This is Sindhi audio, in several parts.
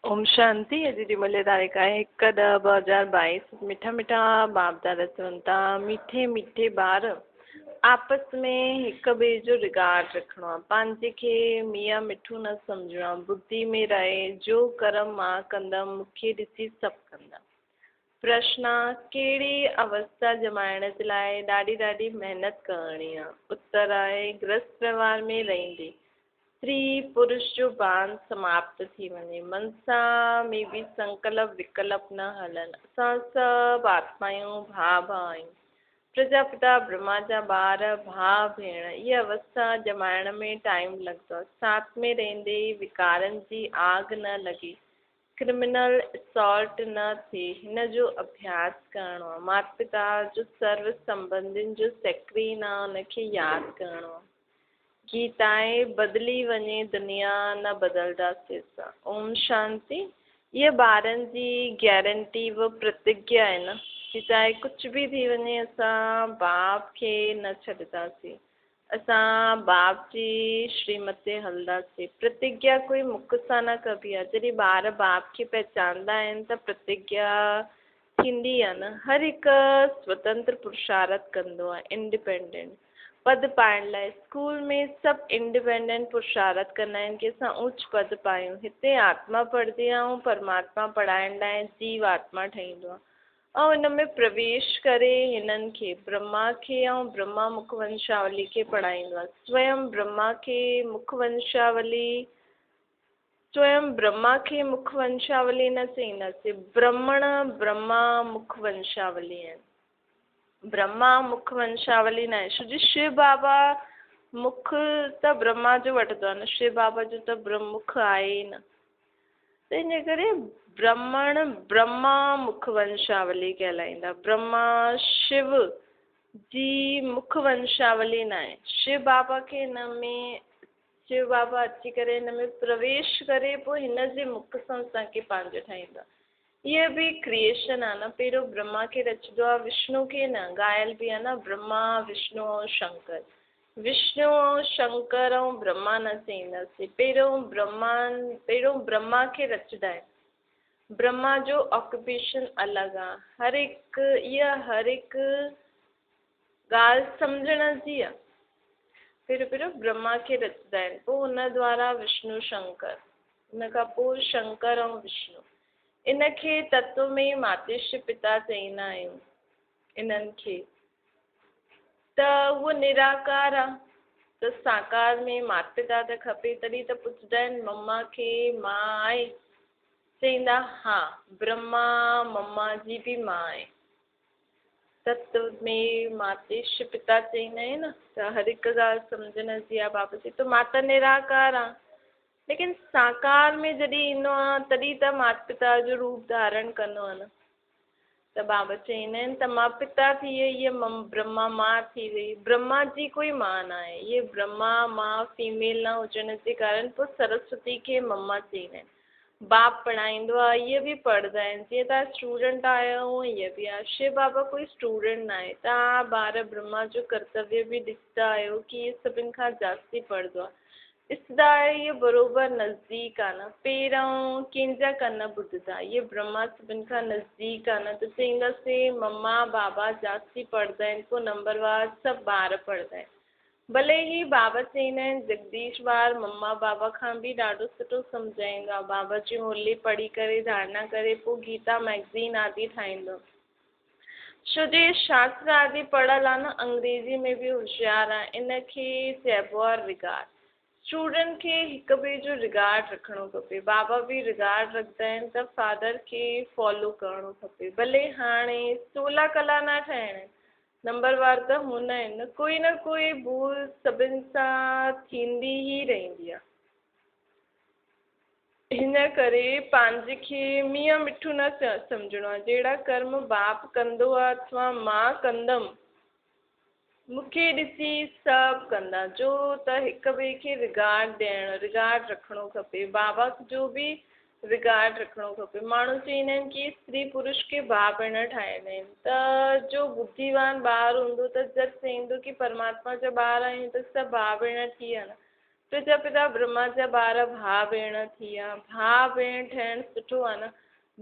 اوم شانتي. اڄ جي ملي تاريخ آهي 1/10/2022. مٺا مٺا باپ دادا چون ٿا، مٺي مٺي ٻار، آپس ۾ هڪ ٻئي جو رگارڊ رکڻو آهي، پنهنجي کي ميان مٺو نه سمجهڻو آهي. ٻڌي ۾ رهي، جو ڪرم مان ڪندم مون کي ڏسي سڀ ڪندا. پرشن آ، ڪهڙي اوستا ڄمائڻ جي لاء ڏاڍي ڏاڍي محنت ڪرڻي آ؟ اتر آهي، گرهست وهنوار ۾ رهندي استري پرش جو بانڌ سماپت ٿي وڃي، منسا ۾ به سنڪلپ وڪلپ نه هلن. اسان سڀ آتمايون ڀاء ڀاء آهيون، پرجاپتا برهما جا ٻار، ڀاء ڀيڻ. اها اوستا ڄمائڻ ۾ ٽائيم لڳندو آهي. ساٿ ۾ رهندي وڪارن جي آگ نه لڳي، ڪرمنل اسالٽ نه ٿئي، هن جو اڀياس ڪرڻو آهي. مات پتا جو سرو سنبنڌين جو سيڪرين آهي، ان کي ياد ڪرڻو آهي. گيتائي بدلي وڃي دنيا نه بدلداسين اسان. اوم شانتي. اها ٻارن جي گيرنٽي و پرتگيا آهي نه ڪي چاهي ڪجهه به ٿي وڃي اسان باپ کي نه ڇڏنداسين، اسان باپ جي شريمت تي هلنداسين. پرتگيا ڪوئي مک سان نه ڪبي آهي، جڏهن ٻار باپ کي پهچاندا آهن ته پرتگيا ٿيندي آهي نه. هر هڪ سوتنتر پرشارٿ ڪندو آهي، انڊيپينڊنٽ پد پائڻ لاء. اسڪول ۾ سڀ انڊيپينڊنٽ پرشارٿ ڪندا آهن ڪي اسان اوچ پد پايون. هتي آتما پڙهندي آهي ۽ پرماتما پڙهائڻ لاء جيو آتما ٺهيندو آهي ۽ ان ۾ پرويش ڪري هنن کي، برهما کي ۽ برهما مک ونشاولي کي پڙهائيندو آهي. سويم برهما کي مک ونشاولي، سويم برهما کي مک ونشاولي نه چئينداسين، برهمڻ برهما مک ونشاولي آهن. برهما مک ونشاولي ناهي، ڇو جي شو بابا مک ته برهما جو وٺندو آهي نه، شو بابا جو ته مک آهي ئي نه، ته ان ڪري برهمڻ برهما مک ونشاولي ڪهلائيندا. برهما شو جي مک ونشاولي ناهي. شو بابا کي هن ۾ شو بابا اچي ڪري هن ۾ پرويش ڪري پوء هن جي مک سان اسان کي پنهنجو ٺاهيندو آهي. اهي به ڪريئيشن آ نه، پهريون برهما کي رچندو آ، وشنو کي نه، ڳايل به آ نه، برهما، وشنو ۽ شنڪر. وشنو ۽ شنڪر ۽ برهما نه چئينداسين، پهريون برهما، پهريون برهما کي رچندا آهن. برهما جو آڪوپيشن الڳ آ. هر هڪ، اها هر هڪ ڳالهه سمجهڻ جي آ. پهريون پهريون برهما کي رچندا آهن، پوء ان دوارا وشنو شنڪر، ان کان پوء شنڪر ۽ وشنو. ان کي تتو ۾ ماتش پتا چئيندا آهيون. انهن کي ته اهو نراڪار آ ته ساڪار ۾ مات پتا ته کپي، تڏهن ته پڇندا آهن مما کي مان آهي؟ چئيندا ها، برهما مما جي به مان آهي. تت ۾ ماتش پتا چئيندا آهن نه، ته هر هڪ ڳالهه سمجهڻ جي آ. بابا چئي ٿو مان ته نراڪار آ، ليڪن ساڪار ۾ جڏهن ايندو آ تڏهن ته مات پتا جو روپ ڌارڻ ڪندو آ نه. ته بابا چئيندا آهن ته مان پتا ٿي وئي، هيء برهما ماء ٿي وئي. برهما جي ڪوئي ماء نه آهي. هيء برهما ماء فيميل نه هجڻ جي ڪارڻ پوء سرسوتي کي مما چئيندا آهن. باپ پڙهائيندو آ، هيء به پڙهندا آهن. جيئن توهان اسٽوڊنٽ آهيو هونئن هيء به آهي. شو بابا ڪوئي اسٽوڊنٽ نه آهي. توهان ٻار برهما جو ڪرتويه به ڏسندا آهيو ڪي هيء سڀن کان جاستي پڙهندو آ. ڏسندا آهيو اهي بروبر نزديڪ آ نه، پهريون ڪنهن جا ڪن ٻڌندا، اهي برهما سڀن کان نزديڪ آ نه، ته چئينداسين مما بابا جاستي پڙهندا آهن پوء نمبر وار سڀ ٻار پڙهندا آهن. ڀلي هي بابا چئيندا آهن جگديش ٻار مما بابا کان به ڏاڍو سٺو سمجهائيندو آ، بابا جي مرلي پڙهي ڪري ڌارڻا ڪري پوء گيتا مئگزين آدي ٺاهيندو. ڇو جي شاستر آدي پڙهيل آ نه، انگريزي ۾ به هوشيار آ، ان کي چئبو آ رگارڊ. اسٽوڊنٽ کي هڪ ٻئي جو رگارڊ رکڻو کپي. بابا به رگارڊ رکندا آهن ته فادر کي فالو ڪرڻو کپي. ڀلي هاڻي سولا ڪلا نه ٺاهڻ آهن، نمبر وار ته هوندا آهن نه، ڪوئي نه ڪوئي ڀول سڀن سان ٿيندي ئي رهندي آ. هن ڪري پنهنجي کي ميان مٺو نه سمجهڻو آهي. جهڙا ڪرم باپ ڪندو آهي اٿوا مان ڪندم، مون کي ڏسي سڀ ڪندا. جو ته هڪ ٻئي کي رگارڊ ڏيڻ، رگارڊ رکڻو کپي. بابا جو به رگارڊ رکڻو کپي. ماڻهو چوندا آهن ڪي استري پرش کي ڀاء ڀيڻ ٺاهيندا آهن ته جو ٻڌيوان ٻار هوندو ته جت چئيندو ڪي پرماتما جا ٻار آهيون ته سڀ ڀاء ڀيڻ ٿي ويا نه. پرجاپتا برهما جا ٻار ڀاء ڀيڻ ٿي ويا. ڀاء ڀيڻ ٺهڻ سٺو آهي نه.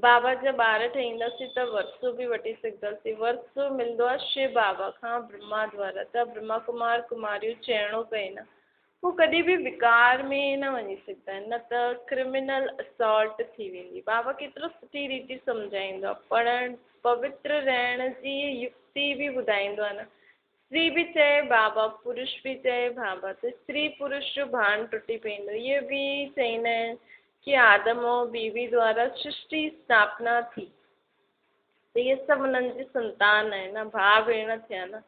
بابا جا ٻار ٺهينداسين ته ورثو به وٺي سگهنداسين. ورثو ملندو آهي شو بابا کان برهما دوارا ته برهما ڪمار ڪماريون چئڻو پئي نه. هو ڪڏهن به وڪار ۾ نه وڃي سگهندا آهن نه ته ڪرمنل اسالٽ ٿي ويندي. بابا ڪيترو سٺي ريتي سمجهائيندو آهي. پڙهڻ، پوتر رهڻ جي يڪتي به ٻڌائيندو آهي نه. استري به چئي بابا، پرش به چئي بابا ته استري پرش جو ڀان ٽٽي پوندو. اهي به چئيندا آهن ڪي آدم ۽ بيبي دوارا سرشٽي اسٿاپنا ٿي ته اهي سڀ انهن جي سنتان آهن نه، ڀاء ڀيڻ ٿيا نه.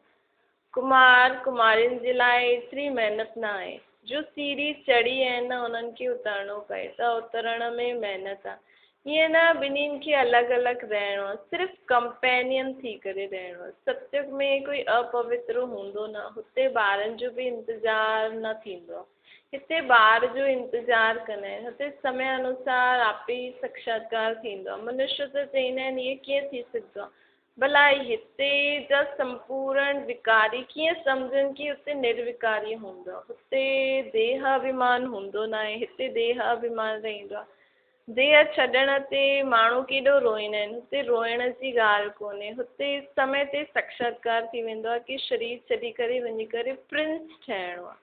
ڪمار ڪمارين جي لاء ايتري محنت نه آهي. جو سيڙهي چڙهي آهن نه انهن کي اترڻو پئي ته اترڻ ۾ محنت آهي. ائين نه ٻنهين کي الڳ الڳ رهڻو آهي، صرف ڪمپينين ٿي ڪري رهڻو آهي. ستيگ ۾ ڪوئي اپوتر هوندو نه، هتي ٻارن جو به انتظار نه ٿيندو آهي. هتي ٻار جو انتظار ڪندا آهن، هتي سمي انوسار آپي ساکشاتڪار ٿيندو آهي. منشيه ته چئيندا آهن اهي ڪيئن ٿي سگهندو آهي؟ ڀلا هتي جا سمپورڻ وڪاري ڪيئن سمجهن ڪي هتي نروڪاري هوندو آهي؟ هتي ديهه اڀيمان هوندو ناهي، هتي ديهه اڀيمان رهندو آهي. ديهه ڇڏڻ تي ماڻهو ڪيڏو روئيندا آهن، هتي روئڻ جي ڳالهه ڪونهي، هتي سمي تي ساکشاتڪار ٿي ويندو آهي ڪي شرير ڇڏي ڪري وڃي ڪري پرنس ٺهڻو آهي.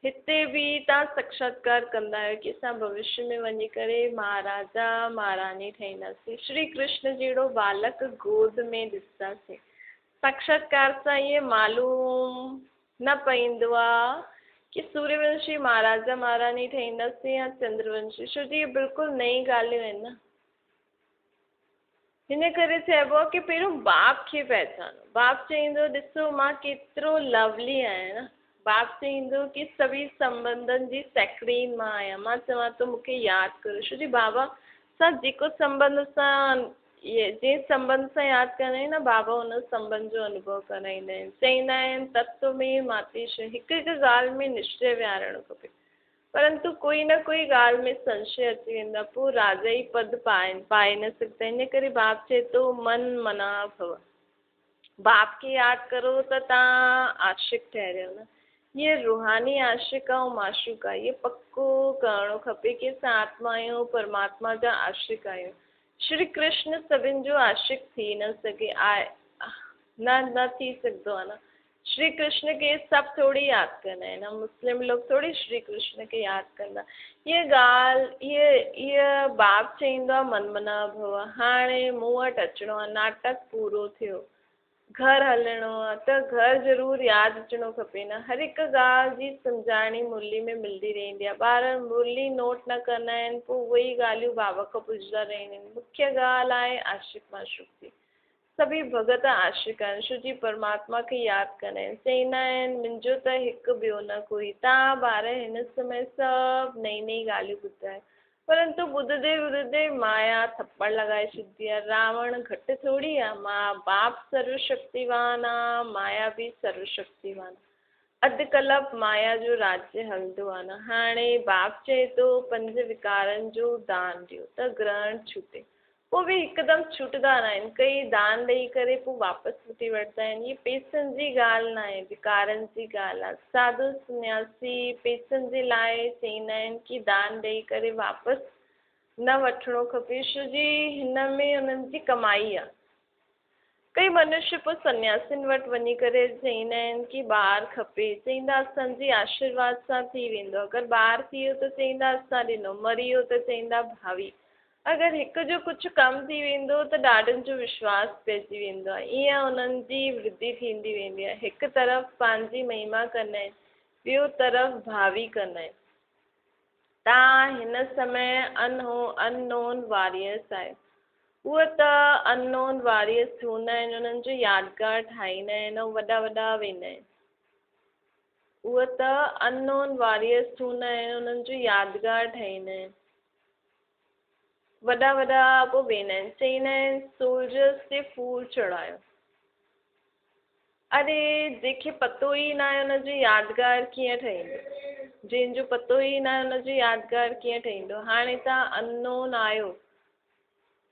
هتي به توهان ساکشاتڪار ڪندا آهيو ڪي اسان ڀوشيه ۾ وڃي ڪري مهاراجا مهاراڻي ٺهينداسين، شري ڪرشن جهڙو بالڪ گود ۾ ڏسنداسين. ساکشاتڪار سان اهي معلوم نه پئيندو آ ڪي سوريونشي مهاراجا مهاراڻي ٺهينداسين يا چندرونشي ڇو جي اهي بلڪل نئين ڳالهيون آهن نه. هن ڪري چئبو آ ڪي پهريون باپ کي پهچانو. باپ چئيندو ڏسو مان ڪيترو لولي آهيان نه. باپ چئيندو ڪي سڀئي سنٻنڌن جي سيڪرين مان آهيان. مان چوان ٿو مون کي ياد ڪرو ڇو جي بابا سان جيڪو سنٻنڌ اسان جنهن سنٻنڌ سان ياد ڪندا آهيون نه بابا ان سنٻنڌ جو انوڀو ڪرائيندا آهن. چئيندا آهن تتو ۾ ماتيش هڪ هڪ ڳالهه ۾ نشچي ويهارڻو کپي. پرنتو ڪوئي نه ڪوئي ڳالهه ۾ سنشي اچي ويندو آهي پوء راجا ئي پد پائي نه سگهندا آهن. ان ڪري باپ چئي ٿو من منا ڀو. باپ کي ياد ڪرو ته تان عاشق ٺهريو نه. هيء روحاني عاشق ۽ معشوق آهي. هيء پڪو ڪرڻو کپي ڪي اسان آتما آهيون، پرماتما جا عاشق آهيون. شري ڪرشن سڀن جو عاشق ٿي نه سگهي آهي نه نه ٿي سگهندو آهي نه. شري ڪرشن کي سڀ ٿوري ياد ڪندا آهن مسلم لوگ ٿوري شري ڪرشن کي ياد ڪندا. هيء ڳالهه هيء هيء باپ چئيندو آهي من منا ڀو هاڻي مون وٽ اچڻو آهي ناٽڪ پورو ٿيو گهر هلڻو آهي ته گهر ضرور ياد اچڻو کپي نه. هر هڪ ڳالهه جي سمجهاڻي مرلي ۾ ملندي رهندي آهي. ٻار مرلي نوٽ نه ڪندا آهن پوء اهي ئي ڳالهيون بابا کان پڇندا رهندا آهن. مکيه ڳالهه آهي عاشق معشوق جي. سڀئي ڀڳت عاشق آهن، شو جي پرماتما کي ياد ڪندا آهن. چئيندا آهن، منهنجو ته هڪ ٻيو نه ڪوئي. توهان ٻار هن سمي سڀ نئين نئين ڳالهيون ٻڌايو. پرنتو ٻڌندي ٻڌندي مايا ٿپڙ لڳائي ڇڏيندي آهي. راوڻ گهٽ ٿوري آهي. مان باپ سرو شڪتيوان آ، مايا به سرو شڪتيوان آ. اڌ ڪلپ مايا جو راجيه هلندو آ نه. هاڻي باپ چئي ٿو، پنج وڪارن جو دان ڏيو ته گرهڻ ڇٽي. پوء به هڪدم ڇٽندا ناهن، ڪي دان ڏئي ڪري پوء واپس وٺي وٺندا آهن. هيء پئسن جي ڳالهه ناهي، وڪارن جي ڳالهه آهي. ساڌو سنياسي پئسن جي لاء چئيندا آهن ڪي دان ڏئي ڪري واپس نه وٺڻو کپي، ڇو جي هن ۾ انهن جي ڪمائي آهي. ڪي منشي پوء سنياسين وٽ وڃي ڪري چئيندا آهن ڪي ٻار کپي، چئيندا اسان جي آشيرواد سان ٿي ويندو، اگر ٻار ٿي ويو ته چئيندا اسان ڏنو، مري ويو ته چئيندا ڀاوي. اگر هڪ جو ڪجهه ڪم ٿي ويندو ته ڏاڍن جو وشواس پئجي ويندو آهي، ائين انهن جي ورڌي ٿيندي ويندي آهي. هڪ طرف پنهنجي مهما ڪندا آهن، ٻيو طرف ڀاوي ڪندا آهن. توهان هن سمي ان نون واريئرس آهيو. اهي ته ان نون واريئرس هوندا آهن، انهن جو يادگار ٺاهيندا آهن ۽ وڏا وڏا ويندا آهن. اهي ته ان نون واريئرس هوندا آهن، انهن جو يادگار ٺاهيندا آهن. وڏا وڏا پوء ويندا آهن. چئيندا آهن سولجرس تي ڦول چڙهايو. اري جنهن کي پتو ئي ناهي ان جو يادگار ڪيئن ٺهيندو؟ جنهن جو پتو ئي ناهي ان جو يادگار ڪيئن ٺهيندو؟ هاڻي توهان ان نون آهيو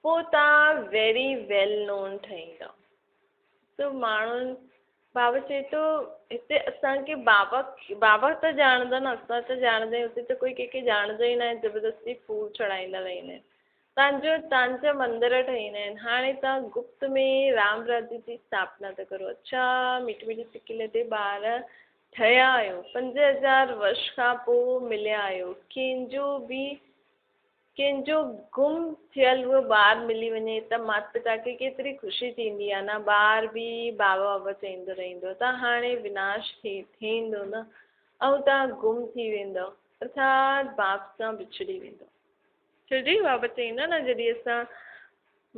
پوء توهان ويري ويل نون ٺهيندؤ. سو ماڻهن بابا چئي ٿو هتي اسان کي بابا بابا ته ڄاڻندا نه اسان ته ڄاڻندا آهيون هتي ته ڪوئي ڪنهن کي ڄاڻندو ئي ناهي زبردستي ڦول چڙهائيندا رهندا آهن توهان جو توهان جا مندر ٺهيندا آهن هاڻي توهان گپت ۾ رام راجيه جي اسٿاپنا ٿا ڪرو اڇا مٺي مٺي سڪي لڌي ٻار ٺهيا آهيو 5000 ورش کان پوء مليا آهيو ڪنهن جو به ڪنهن جو گم ٿيل اهو ٻار ملي وڃي ته مات پتا کي ڪيتري خوشي ٿيندي آهي نه ٻار به بابا بابا چئيندو رهندو ته هاڻي وناش ٿي ٿيندو نه ۽ توهان گم ٿي ويندؤ ارٿات باپ سان بڇڙي ويندؤ. ڇو جي بابا چئيندو نه جڏهن اسان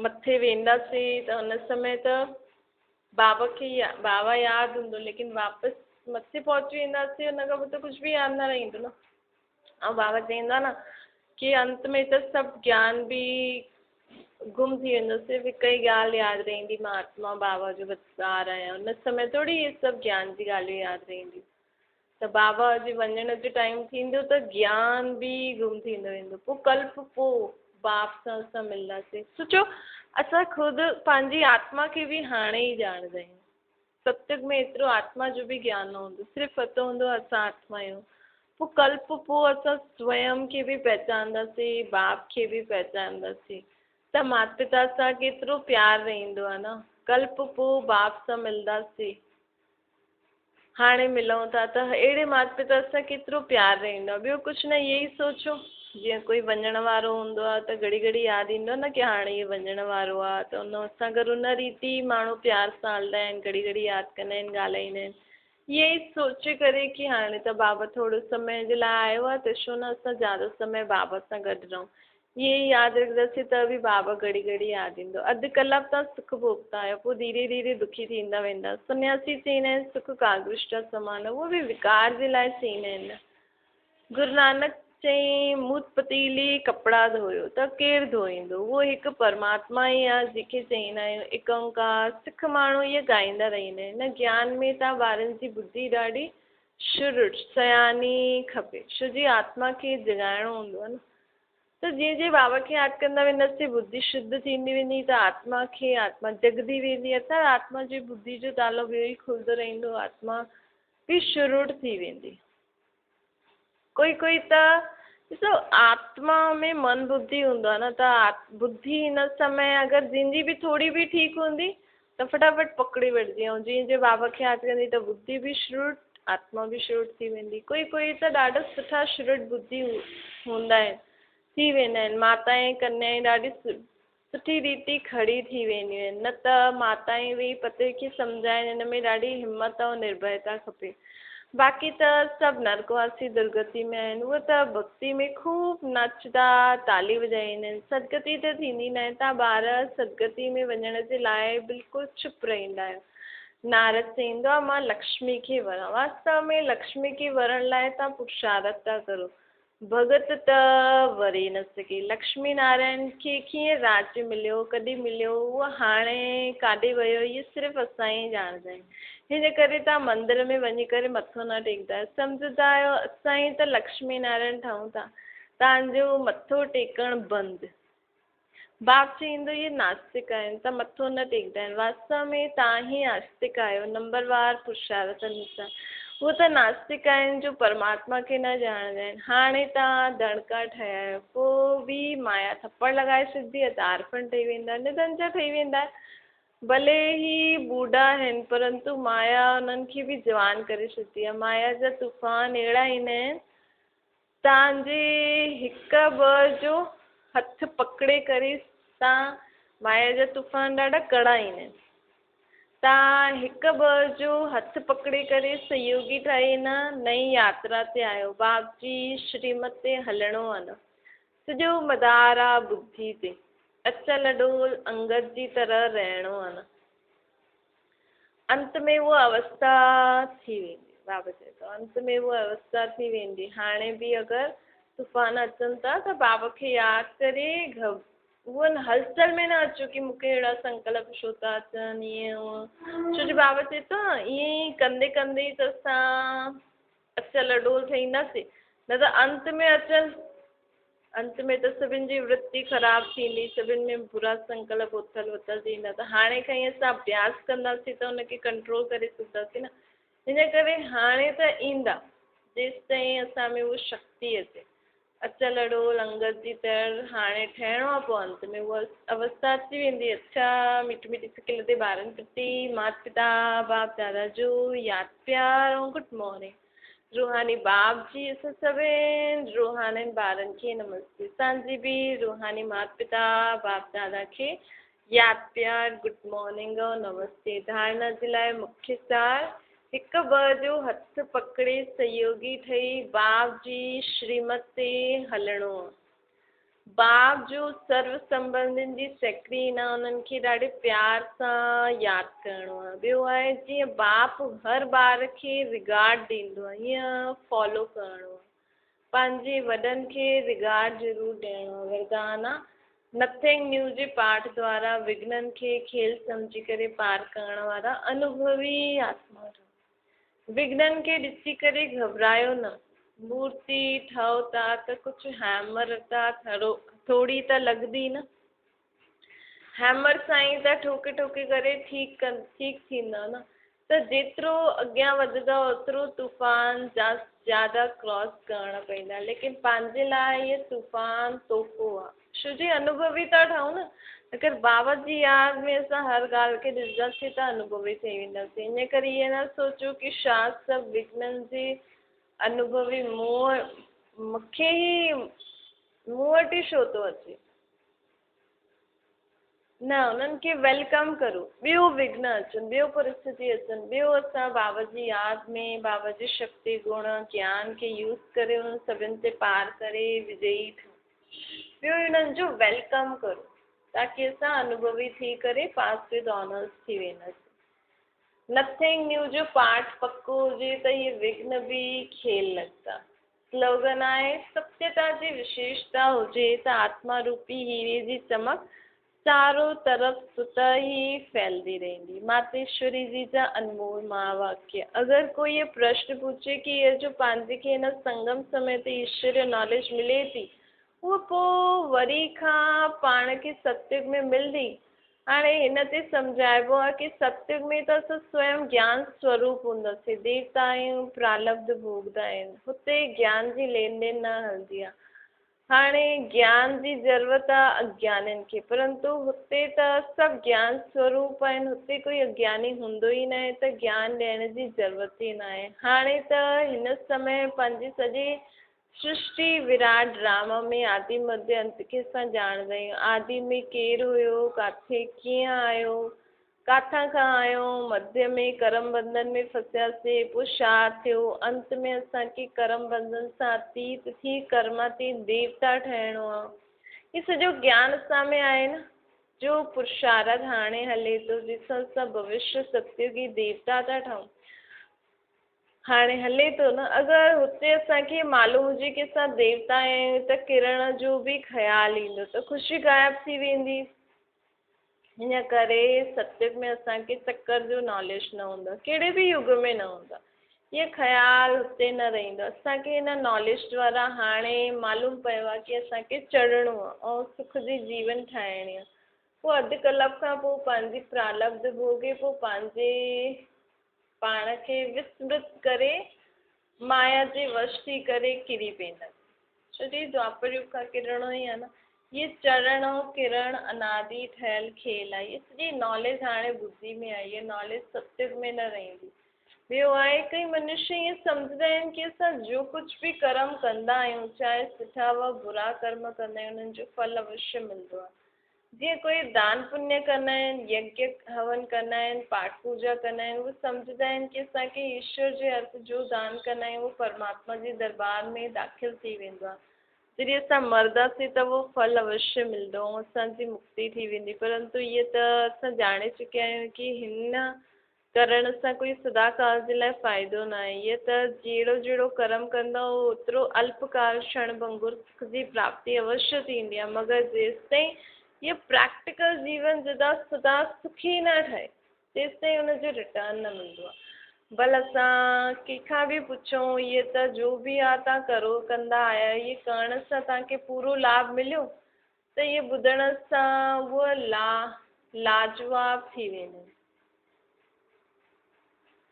مٿي وينداسين ته ان سمي ته بابا کي بابا ياد هوندو ليڪن واپس مٿي پهچي وينداسين ان کان پوء ته ڪجهه به ياد نه رهندو نه ۽ بابا چئيندو آهي نه ڪي انت ۾ ته سڀ گيان به گم ٿي ويندو صرف هڪ ئي ڳالهه ياد رهندي مان آتما بابا جو ٻار آهيان ان سمي ٿوري اهي سڀ گيان جي ڳالهيون ياد رهنديون ته بابا جي وڃڻ جو ٽائيم ٿيندو ته گيان به گم ٿيندو ويندو پوء ڪلپ پوء باپ سان اسان ملنداسين سوچو اسان خود پنهنجي آتما کي به هاڻي ئي ڄاڻندا آهيون ستيگ ۾ ايترو آتما جو به گيان نه هوندو، صرف پتو هوندو اسان آتما آهيون. پوء ڪلپ پوء اسان سويم کي به پهچانداسين، باپ کي به پهچانداسين ته مات پتا سان ڪيترو پيار رهندو آهي نه. ڪلپ پوء باپ سان ملنداسين، هاڻي ملون ٿا ته اهڙي مات پتا سان ڪيترو پيار رهندو آهي. ٻيو ڪجهه نه اهي ئي سوچو. جيئن ڪوئي وڃڻ وارو هوندو آهي ته گهڙي گهڙي ياد ايندو آهي نه ڪي هاڻي هي وڃڻ وارو آهي ته ان سان گڏ ان ريت ئي ماڻهو پيار سان هلندا آهن گهڙي گهڙي ياد ڪندا آهن ڳالهائيندا آهن اهي ئي سوچي ڪري ڪي هاڻي ته بابا ٿورو سمي جي لاء آيو آهي ته ڇو نه اسان زياده سمي بابا سان گڏ رهون اهي ئي ياد رکنداسين ته به بابا گهڙي گهڙي ياد ايندو اڌ ڪلاڪ توهان سک ڀوڳتا آهيو پوء ڌيري ڌيري دکي ٿيندا ويندا سنياسي چئيندا آهن سک ڪاگوشٽا سمان اهو به وڪار جي لاء چئيندا آهن نه گرونانڪ چيائين، مون پتيلي ڪپڙا ڌويو ته ڪير ڌوئيندو؟ اهو هڪ پرماتما ئي آهي، جنهن کي چئيندا آهيون اڪ اونڪار. سک ماڻهو اهي ڳائيندا رهندا آهن. هن گيان ۾ ته ٻارن جي ٻڌي ڏاڍي شرٽ، سياڻي، کپي، ڇو جي آتما کي جڳائڻو هوندو آهي نه. ته جيئن جيئن بابا کي ياد ڪندا وينداسين، ٻڌي شڌ ٿيندي ويندي ته آتما کي آتما جڳندي ويندي. ارٿات آتما جي ٻڌي جو تالو ٻيو ئي کلندو رهندو، آتما به شرٽ ٿي ويندي. ڪوئي ڪوئي ته ڏسو آتما ۾ من ٻڌي هوندو آهي نه ته ٻڌي هن سمي اگر جنهن جي به ٿوري به ٺيڪ هوندي ته فٽافٽ پڪڙي وٺندي ۽ جيئن جيئن بابا کي ياد ڪندي ته ٻڌي به شروٽ آتما به شروٽ ٿي ويندي ڪوئي ڪوئي ته ڏاڍا سٺا شروٽ ٻڌي هوندا آهن ٿي ويندا آهن ماتائين ڪنيائين ڏاڍي سٺي ريتي کڙي ٿي وينديون آهن نه ته ماتائين ويهي پتي کي سمجهائن ان ۾ ڏاڍي همت ۽ نرڀيتا کپي. باقي ته سڀ نرڪواسي درگتي ۾ آهن اهي ته ڀڳتي ۾ خوب نچندا تالي وڄائيندا آهن سدگتي ته ٿيندي ناهي تان ٻار سدگتي ۾ وڃڻ جي لاء بلڪل چپ رهندا آهيو. نارد چئيندو آهي مان لڪشمي کي وران واستو ۾ لڪشمي کي ورڻ لاء تان پرشارٿ ٿا ڪرو ڀڳت ته وري نه سگهي. لڪشمي نارائڻ کي ڪيئن راڄ مليو، ڪڏهن مليو، اهو هاڻي ڪاڏي ويو، اهو صرف اسان ئي ڄاڻندا آهيون. هن ڪري توهان مندر ۾ وڃي ڪري مٿو نه ٽيڪندا آهيو. سمجهندا آهيو اسان ئي ته لڪشمي نارائڻ ٺهون ٿا. توهان جو مٿو ٽيڪڻ بند. باپ چئيندو اهي ناستڪ آهن ته مٿو نه ٽيڪندا آهن. واستو ۾ توهان ئي آستڪ آهيو، نمبروار پرشارٿ انوسار. هو ته ناستڪ آهن جو پرماتما کي نه ڄاڻندا آهن. هاڻي توهان ڌڻڪا ٺهيا آهيو، پوء به مايا ٿپڙ لڳائي ڇڏندي ۽ تارڦڻ ٺهي ويندا، نڌنجا ٺهي ويندا. ڀلي هي ٻوڍا آهن، پرنتو مايا انهن کي به جوان ڪري ڇڏندي آهي. مايا جا طوفان اهڙا ايندا آهن توهان جي هڪ ٻه جو هٿ پڪڙي ڪري توهان مايا جا طوفان ڏاڍا ڪڙا ايندا آهن. توهان هڪ ٻه جو هٿ پڪڙي ڪري سهيوگي ٺهي هن نئين ياترا تي آهيو. باپ جي شريمت تي هلڻو آهي نه. سڄو مدار آ ٻڌي تي. اچل اڏول انگد جي طرح رهڻو آهي نه. انت ۾ اها اوستا ٿي ويندي. بابا چئي ٿو انت ۾ اها اوستا ٿي ويندي. هاڻي به اگر طوفان اچن ٿا ته بابا کي ياد ڪري اهو هلچل ۾ نه اچو ڪي مون کي اهڙا سنڪلپ ڇو ٿا اچن ائين هونئن ڇو جو بابا چئي ٿو نه ائين ئي ڪندي ڪندي ئي ته اسان اچل اڏول ٺهينداسين نه ته انت ۾ اچل انت ۾ ته سڀن جي ورتي خراب ٿيندي، سڀن ۾ برا سنڪلپ اٿل وٿل ٿيندا ته هاڻي کان ئي اسان اڀياس ڪنداسين ته ان کي ڪنٽرول ڪري سگهنداسين نه. ان ڪري هاڻي ته ايندا، جيستائين اسان ۾ اها شڪتي اچي. اچل اڙول انگد جي طرح هاڻي ٺهڻو آهي، پوء انت ۾ اها اوسٿا اچي ويندي. اڇا، مٺي مٺي سڪل تي ٻارن پرتي مات پتا باپ دادا جو ياد پيار ۽ گڊ مارننگ. روحاني باپ جي اسان سڀن روحانين ٻارن کي نمستي. اسان جي به روحاني مات پتا باپ دادا کي ياد پيار، گڊ مارننگ ۽ نمستي. ڌارڻا جي لاء مکيه سار، هڪ ٻه جو هٿ پڪڙي سهيوگي ٺهي باپ جي شريمت تي هلڻو. باپ جو سرو سنٻنڌين جي سيڪرين آ، انهن کي ڏاڍي پيار سان ياد ڪرڻو آ. ٻيو آهي جيئن باپ هر ٻار کي رگارڊ ڏيندو آ ائين فالو ڪرڻو آ. پنهنجي وڏن کي رگارڊ ضرور ڏيڻو آ. وردان آ نٿنگ نيو جي پاٺ دوارا وگهنن کي کيل سمجهي ڪري پار ڪرڻ وارا انوڀوي آتما رهو. وگهنن کي ڏسي ڪري گهٻرايو نه. مورتي ٺهو ٿا ته ڪجهه هيمر ته ٿوري ته لڳندي نه. هيمر سان ئي ته ٺوڪي ٺوڪي ڪري ٺيڪ ٺيڪ ٿيندو نه. ته جيترو اڳيان وڌندو اوترو طوفان زياده ڪراس ڪرڻا پوندا. ليڪن پنهنجي لاء اهي طوفان تحفو آ. ڇو جي انوڀوي ٿا ٺهون نه. اگر بابا جي ياد ۾ اسان هر ڳالهه کي ڏسنداسين ته انوڀوي ٿي وينداسين. ان ڪري ائين نه سوچو ڪي شا سڀ وگهنن جي انوڀوي مون کي ئي مون وٽ ئي ڇو ٿو اچي. نه، انهن کي welcome ڪرو. ٻيو وگهن اچن، ٻيو پرسٿتي اچن، ٻيو اسان بابا جي ياد ۾ بابا جي شڪتي، گڻ، گيان کي يوز ڪري انهن سڀن تي پار ڪري وجئي ٿيون. ٻيو انهن جو welcome ڪرو تاڪي اسان انوڀوي ٿي ڪري پاس ود آنرس ٿي وينداسين. نٿنگ نيو جو پاٺ پڪو هجي ته هي وگهن به کيل لڳندا. سلوگن آهي، ستيتا جي وشيشتا هجي ته آتما روپي هيري جي چمڪ چارو طرف ستهه ئي ڦهلدي رهندي. ماتيشوري جي جا انمول مهاواڪيه. اگر ڪوئي هي پرشن پڇي ڪي هي جو پنهنجي کي هن سنگم سمي تي ايشوريه ناليج ملي ٿي اهو پوء وري کان پاڻ کي ستيگ ۾ ملندي؟ هاڻي هن تي سمجهائبو آهي ڪي ستيگ ۾ ته اسان سويم گيان سوروپ هونداسين، ديوتا آهيون، پرالبڌ ڀوڳدا آهن، هتي گيان جي لين دين نه هلندي آهي. هاڻي گيان جي ضرورت آ اگيانين کي، پرنتو هتي ته سڀ گيان سوروپ آهن، هتي ڪوئي اگياني هوندو ئي ناهي ته گيان ڏيڻ جي ضرورت ئي ناهي. هاڻي ته هن سمي پنهنجي سڄي سرشٽي وراٽ ڊراما ۾ آدي مڌيه انت کي اسان ڄاڻندا آهيون. آدي ۾ ڪير هيو، ڪاٿي ڪيئن آيو، ڪاٿان کان آيو، مڌيه ۾ ڪرم بنڌن ۾ ڦسياسين، پوء ڇا ٿيو، انت ۾ اسان کي ڪرم بنڌن سان اتيت ٿي ڪرماتيت ديوتا ٺهڻو آ. هي سڄو گيان اسان ۾ آهي نه، جو پرشارٿ هاڻي هلي ٿو، جنهن سان اسان ڀوشيه ستيوگي ديوتا ٿا ٺهون. هاڻي هلي ٿو نه. اگر هتي اسان کي معلوم هجي ڪي اسان ديوتا آهيون ته ڪرڻ جو به خيال ايندو ته خوشي غائب ٿي ويندي. ان ڪري ستيگ ۾ اسان کي چڪر جو ناليج نه هوندو آهي، ڪهڙي به يگ ۾ نه هوندو آهي. اهو خيال هتي نه رهندو آهي. اسان کي هن ناليج دوارا هاڻي معلوم پيو آهي ڪي اسان کي چڙهڻو آهي ۽ سک جي جيون ٺاهڻي آهي. پوء اڌ ڪلاڪ کان پوء پنهنجي پرالبڌ ڀوڳي پوء پنهنجي پاڻ کي وسمرت ڪري مايا جي وش ٿي ڪري ڪري پونداسين. ڇو جو هي دوآپر يگ کان ڪرڻو ئي آهي نه. هي چڙهڻ ۽ ڪرڻ انادي ٺهيل کيل آهي. هيء سڄي ناليج هاڻي ٻڌي ۾ آئي. هيء ناليج ستيگ ۾ نه رهندي. ٻيو آهي ڪئي منشيه ائين سمجهندا آهن ڪي اسان جو ڪجهه به ڪرم ڪندا آهيون چاهي سٺا و برا ڪرم ڪندا آهيون انهن جو ڦل اوشيه ملندو آهي. جيئن ڪوئي دان پڃ ڪندا آهن، يگيه هون ڪندا آهن، پاٺ پوڄا ڪندا آهن، اهي سمجهندا آهن ڪي اسان کي ايشور جي هٿ جو دان ڪندا آهيون اهو پرماتما جي دربار ۾ داخل ٿي ويندو آهي. جڏهن اسان مرنداسين ته اهو ڦل اوشيه ملندو ۽ اسان جي مڪتي ٿي ويندي. پرنتو اهي ته اسان ڄاڻي چڪيا آهيون ڪي هن ڪرڻ سان ڪوئي سدا ڪال جي لاء فائدو ناهي. هيء ته جهڙو جهڙو ڪرم ڪندؤ اوترو الپ ڪال ڪشڻ ڀنگر سک جي پراپتي اوشيه ٿيندي آهي، مگر جيستائين هيء پريڪٽيڪل جيون جدا سدا سکي نه ٺهي، تيستائين ان جو ريٽرن نه ملندو آهي. ڀل اسان ڪنهن کان به پڇون اهي ته جو به آ توهان ڪرو ڪندا آيا آهيو اهي ڪرڻ سان توهان کي پورو لاڀ مليو ته اهي ٻڌڻ سان اهو لا لاجواب ٿي ويندا آهن.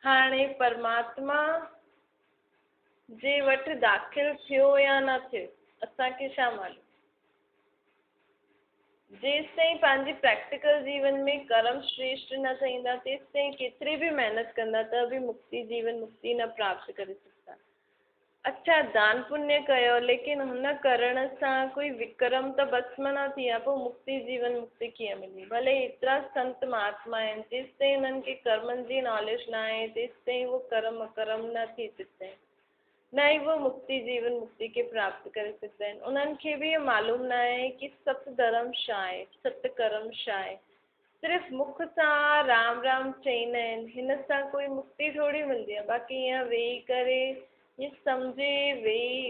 هاڻي پرماتما جي وٽ داخل ٿيو يا نه ٿيو اسان کي ڇا معلوم. جيستائين پنهنجي پريڪٽيڪل جيون ۾ ڪرم شريشٽ نه ٿيندا، تيستائين ڪيتري به محنت ڪندا ته به مڪتي جيون مڪتي نه پراپت ڪري سگهندا. اڇا دان پڃ ڪيو ليڪن هن ڪرڻ سان ڪوئي وڪرم ته ڀسم نه ٿي ويا پوء مڪتي جيون مڪتي ڪيئن ملي؟ ڀلي ايترا سنت مهاتما آهن جيستائين انهن کي ڪرمن جي ناليج نه آهي تيستائين اهو ڪرم اڪرم نه ٿي سگهندا آهن. نه ئي اهي مڪتي جيون مڪتي کي پراپت ڪري سگهندا آهن. انهن کي به اهو معلوم نه آهي ڪي ست ڌرم ڇا آهي، ست ڪرم ڇا آهي. صرف مک سان رام رام چئيندا آهن، هن سان ڪوئي مڪتي ٿوري ملندي آهي. باقي ائين ويهي ڪري ائين سمجهي ويهي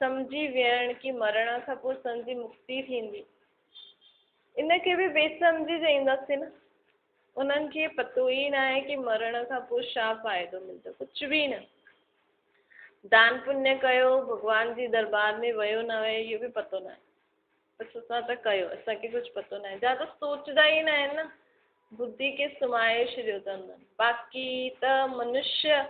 سمجهي ويهڻ ڪي مرڻ کان پوء اسان جي مڪتي ٿيندي، ان کي به بي سمجهي چئينداسين نه. انهن کي پتو ئي ناهي ڪي مرڻ کان پوء ڇا فائدو ملندو، ڪجهه به نه. دان پڃ ڪيو، ڀڳوان جي دربار ۾ ويو نه ويو اهو به پتو ناهي. بس اسان ته ڪيو، اسان کي ڪجهه پتو ناهي. زياده سوچدا ئي ناهن نه، ٻڌي کي سمائي ڇڏيو اٿن. باقي ته منشيه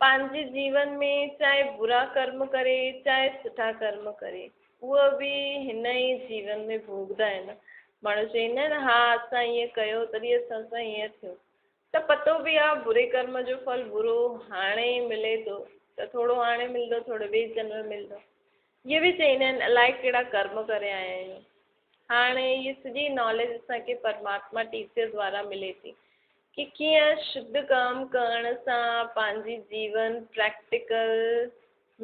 پنهنجي جيون ۾ چاهي برا ڪرم ڪري چاهي سٺا ڪرم ڪري اهو به هن ئي جيون ۾ ڀوڳدا آهن. ماڻهو چئيندا آهن ها اسان ائين ڪيو تڏهن اسان سان ائين ٿيو ته پتو به آهي بري ڪرم جو ڦل برو هاڻي ئي ملي ٿو ته ٿورو هاڻي ملندو ٿورو ٻئي جنم ۾ ملندو. اهي به چئيندا آهن الائي ڪهڙا ڪرم ڪري آيا آهيون. هاڻي هيء سڄي ناليج اسان کي پرماتما ٽيچر دوارا ملي ٿي ڪي ڪيئن شڌ ڪم ڪرڻ سان پنهنجي جيون پريڪٽيڪل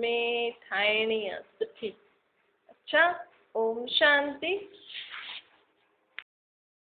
۾ ٺاهڻي آ سٺي. اڇا اوم شانتي.